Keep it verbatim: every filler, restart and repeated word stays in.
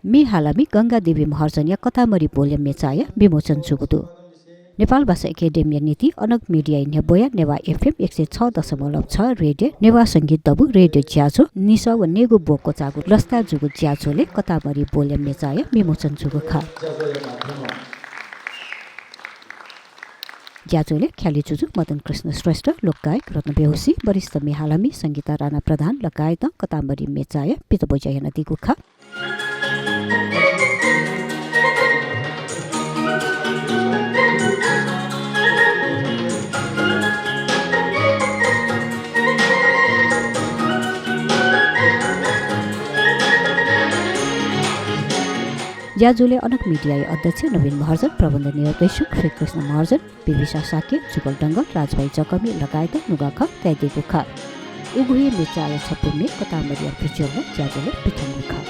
मिहालामि गंगा देवी महर्जनया कतामरी बोल्या मेचाया विमोचन जूगु दु। नेपाल भाषा एकेडेमीया निंतिं अनक मिडियाया न्ह्यब्वया नेवाः एफएम एक सय छ दशमलव छ रेडियो, नेवाः संगीत दबू रेडियो ज्याझ्वः, निसः व नेगू ब्व क्वचाःगु लसताय् जूगु ज्याझ्वलय् कतामरी बोल्या मेचाया विमोचन जूगु खः। ज्याझ्वलय् ख्यालि जुजु मदन कृष्ण श्रेष्ठ, लोकगायक रत्न बेहोशी, वरिष्ठ मिहालामि संगीता राणा प्रधान लगायतं कतामरी मेचाया पितब्वज्या यानादीगु खः। ज्याझ्वलय् अनक मिडियाया अध्यक्ष नवीन महर्जन, प्रबन्ध निर्देशक श्रीकृष्ण महर्जन, विविशा शाक्य, जुगल डंगल, राजभाइ जकःमि लगायतं नुगः खँ कयादीगु खः। उगु हे मेचाया छपु मे कतामरीया भिजुअल नं ज्याझ्वलय् पिथंगु खः।